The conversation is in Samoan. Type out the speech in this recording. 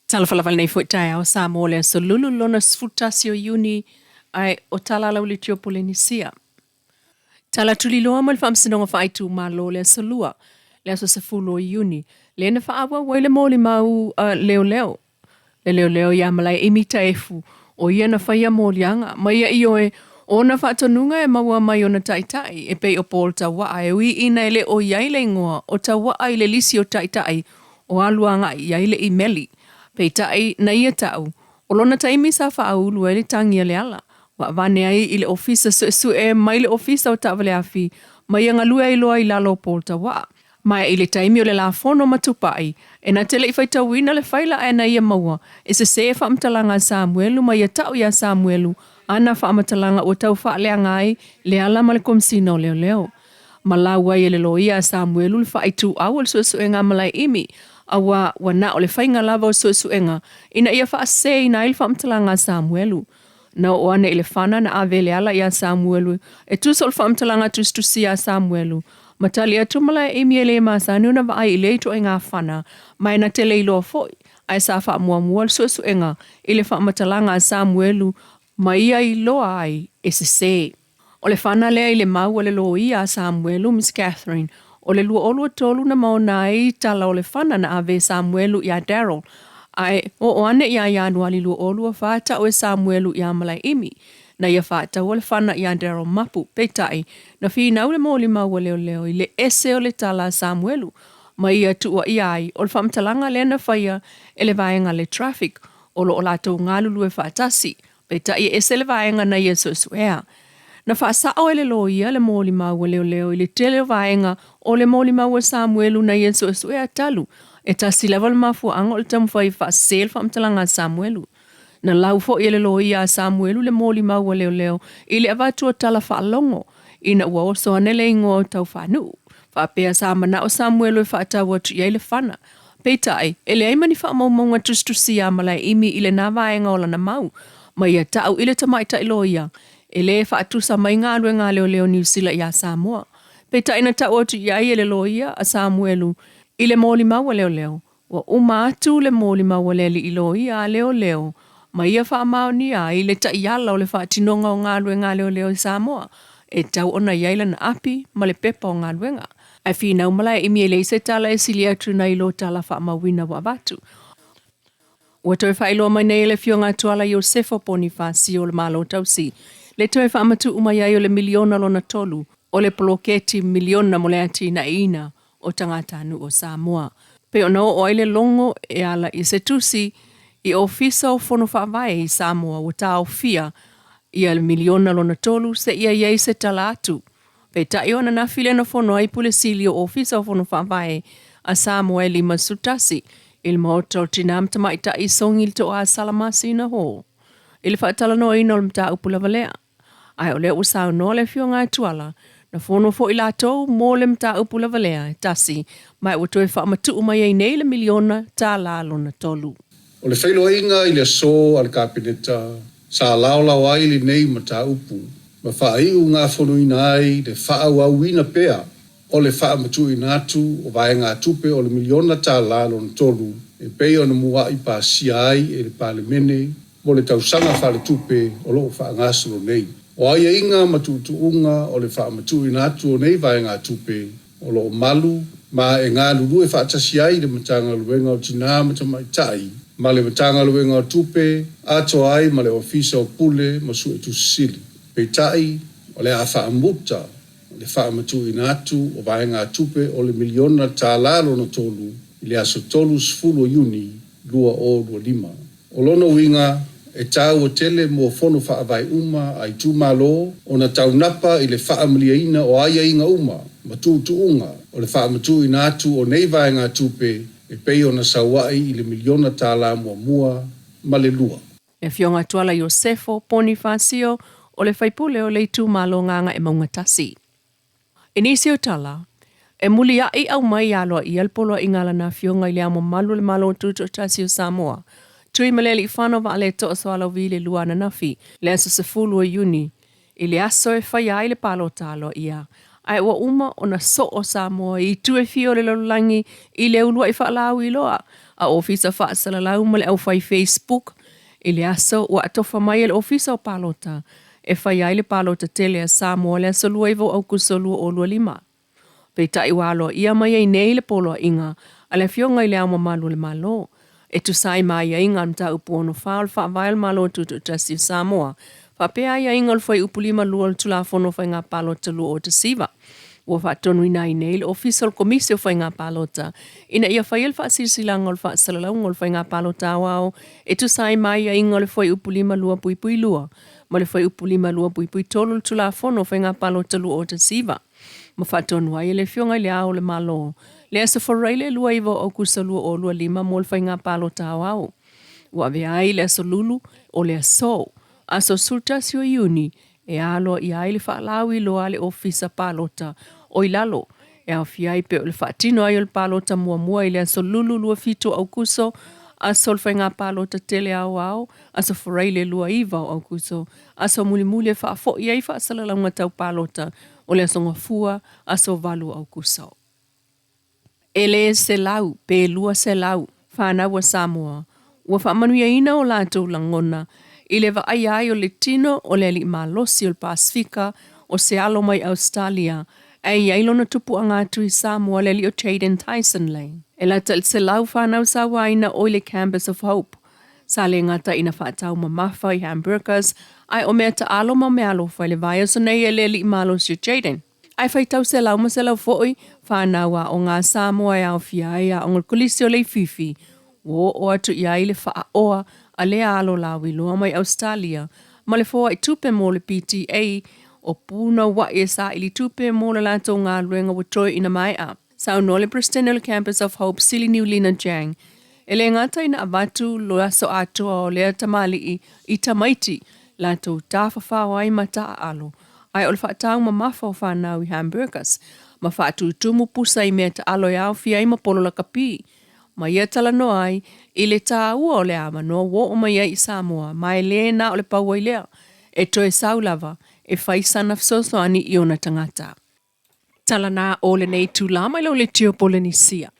Talofa lava i lenei foi taeao Samoa o le aso Lulu lona 11 o Iuni ae o tala lau le Polenisia. Tala tuliloa mo le Faamasinoga Faaitumalo o le Aso Lua, le aso 10 o Iuni, lea na faaauau ai le molimau a leoleo, le leoleo ia Malaeimi Taefu, o ia na faia moliaga, ma ia ioe o ona faatonuga e maua mai ona taitai e pei o Paul Tauaa e ui ina e le o i ai le igoa o Tauaa i le lisi o taitai o alu agai i ai le imeli. Peitai, na ia tau, o lona taimi sa faaulu ai le tagi a Leala, ua avane ai i le Ofisa Suesue mai le Ofisa o Taavaleafi ma ia galue ai loa i lalo o Paul Tauaa. Ma i le taimi o le lafono ma Tupai, e na te le i faitauina le faila ae na ia maua e sesē faamatalaga a Samuelu ma ia tau iā Samuelu ana faamatalaga ua tau faaleaga ai Leala ma le Komesina o Leoleo. Ma lau ai e le loia a Samuelu le faaituau o le suesuega a Malaeimi, auā ua na o le faiga lava o suesuega ina ia faasesēina ai le faamatalaga a Samuelu. Na oo ane i le fana na ave e Leala iā Samuelu e tusa o le faamatalaga tusitusia a Samuelu, ma tali atu Malaeimi e le masani ona vaai i lea ituaiga fana, ma e na te le iloa foi, ae sa faamuamua le suesuega i le faamatalaga a Samuelu ma ia iloa ai e sesē. O le fana lea i le mau a le loia a Samuelu, Miss Catherine, o le 2023 na maona ai tala o le fana na ave e Samuelu iā Daryl, ae oo ane iā Ianuali 2024 tau e Samuelu iā Malaeimi, na ia faataua le fana iā Daryl Mapu. Peitai, na finau le molimau a leoleo i le ese o le tala a Samuelu ma ia tuuaia ai o le faamatalaga lea na faia e le vaega a le Traffic o lo o latou galulue faatasi. Peitai e ese le vaega na ia suesuea. Na faasao e le loia le molimau a leoleo i le tele o vaega o le molimau a Samuelu na ia suesuea talu e tasi lava le mafuaaga o le taumafai e faasese le faamatalaga a Samuelu. Na lau foi e le loia a Samuelu le molimau a leoleo i le avatu o tala faalogo ina ua oso ane le igoa o Taufaanuu, faapea sa manao Samuelu e faatau atu i ai le fana. Peitai, e leai ma ni faamaumauga tusitusia a Malaeimi i lena vaega o lana mau, ma ia tau i le tamaitai loia, e lē faatusa mai galuega a leoleo Niu Sila iā Samoa. Peitai na tau atu i ai e le loia a Samuelu i le molimau a leoleo, ua uma atu le molimau a le alii loia a leoleo ma ia faamaonia ai le taiala o le faatinoga o galuega a leoleo i Samoa, e tatau ona i ai lana api ma le pepa o galuega. Ae finau Malaeimi e leai se tala e sili atu nai lo tala faamauina ua avatu. Ua toe faailoa mai nei e le Afioga a Tuala Iosefo Ponifasio o le Malo Tausi le toe faamatuu mai ai o le miliona lona tolu o le poloketi miliona mo le atinaeina o tagatanuu o Samoa. Pei ona oo ai le logo e ala i se tusi i Ofisa o Fono Faavae i Samoa ua taofia ia le miliona lona tolu seia i ai se tala atu. Peitai o ananafi lea na fono ai Pule Sili o Ofisa o Fono Faavae a Samoa e 51 i le Maota o Tina ma Tamaitai i Sogi i le Toa Salamasina Hall i le faatalanoaina o le mataupu lava lea. Ae o lea ua saunoa le Afioga a Tuala, na fono foi latou mo le mataupu lava lea e tasi, ma ua toe faamatuu mai ai nei le miliona tālā lona tolu. O le feiloaiga i le aso a le Kapeneta sa laolao ai lenei mataupu ma faaiugafonoina ai le faaauauina pea o le faamatuuina atu o vaegatupe o le miliona tālā lona tolu e pei ona mua'i pasia ai e le Palemene mo le tausaga faaletupe o lo o faagasolo nei. O aiaiga ma tuutuuga o le faamatuuina atu o nei vaegatupe o lo o malu ma e galulue faatasi ai le Matagaluega o Tinā ma Tamaitai ma le Matagaluega o Tupe atoa ai ma le Ofisa o Pule ma Suetusi Sili. Peitai, o le a faamuta le faamatuuina atu o vaegatupe o le miliona tālā lona tolu i le aso 30 o Iuni 2025. O lona uiga, e taua tele mo fono faavae uma a itumalo ona taunapa i le faamalieina o aiaiga uma ma tuutuuga o le faamatuuina atu o nei vaegatupe e pei ona saua'i i le miliona tālā muamua ma le lua. Le Afioga Tuala Iosefo Ponifasio o le faipule o le itumalo Gagaemauga 1. I nisi o tala, e muliaʻi aumai aloaia le poloaiga a lana Afioga i Le Ao Mamalu o le Malo Tutoatasi o Samoa, Tuimalealiifano Vaaletoa Sualauvi i le lua ananafi, le aso 10 o Iuni, i le aso e faia ai le palota aloaia, ae ua uma ona soo Samoa i itu e fia o le lalolagi i le uluai faalauiloa. a Ofisa Faasalalau ma le aufai Facebook i le aso ua atofa mai e le Ofisa o Palota e faia ai le palota tele a Samoa i le aso 29 o Aukuso 2025. Peitai ua aloaia mai ai nei le poloaiga a le Afioga i Le Ao Mamalu o le Malo e tusa ai ma aiaiga o le Mataupu 64 o le Faavae o le Malo Tutoatasi o Samoa faapea aiaiga o le Fuaiupu 52 o le Tulafono o Faiga Palota 2019. Ua faatonuina ai nei le Ofisa o le Komisi o Faiga Palota ina ia faia le faasilasilaga o le faasalalauga o le Faiga Palota Aoao e tusa ai ma aiaiga o le Fuaiupu 52(2) ma le Fuaiupu 52(3) o le Tulafono o Faiga Palota 2019, ma faatonu ai e le Afioga i Le Ao o le Malo le Aso Faraile 29 o Aukuso 2025 mo le Faiga Palota Aoao. Ua avea ai le Aso Lulu o le aso, aso 11 o Iuni, e aloaia ai le faalauiloa a le Ofisa Palota o i lalo, e aofia ai pei o le faatino ai o le palota muamua i le aso Lulu 27 o Aukuso, aso o le faiga palota tele aoao, aso Faraile 29 o Aukuso, aso mulimuli e faafoi ai faasalalauga tau palota o le aso Gafua, aso 8 o Aukuso. E le 100 pe 200 fanau a Samoa ua faamanuiaina o latou lagona i le vaaia ai o le tino o le alii malosi o le Pasefika o se alo mai Ausetalia ae i ai lona tupuaga atu i Samoa le alii o Jayden Tyson Lane. E lata i le 100 fanau sauaina o i le Campus of Hope sa le gata ina faatau mamafa i hamburgers ae o mea taalo ma meaalofa i le vaiaso nei e le alii malosi o Jayden. Ae faitau selau ma selau foi fanau aoga a Samoa e aofia ai aoga o le Kolisi o Leififi ua oo atu i ai le faaoa a lea alo lauiloa mai Ausetalia ma le foai tupe mo le PTA o punouai e saili tupe mo le latou galuega ua toe ina maea. Saunoa le Peresetene o le Campus of Hope Sili Niulina Jang, E le gata ina avatu le aso atoa o lea tamalii i tamaiti latou tafafao ai ma taaalo, ae o le faataumamafa o fanau i hamburgers ma faatutumu pusa i mea taalo e aofia ai ma polo lakapi, ma ia talanoa ai i le taua o le avanoa ua oo mai ai i Samoa ma e le na o le pau ai lea, e toe sau lava e fai sana fesoasoani i ona tagata. Tala na o lenei tula mai lau leitio Polenisia.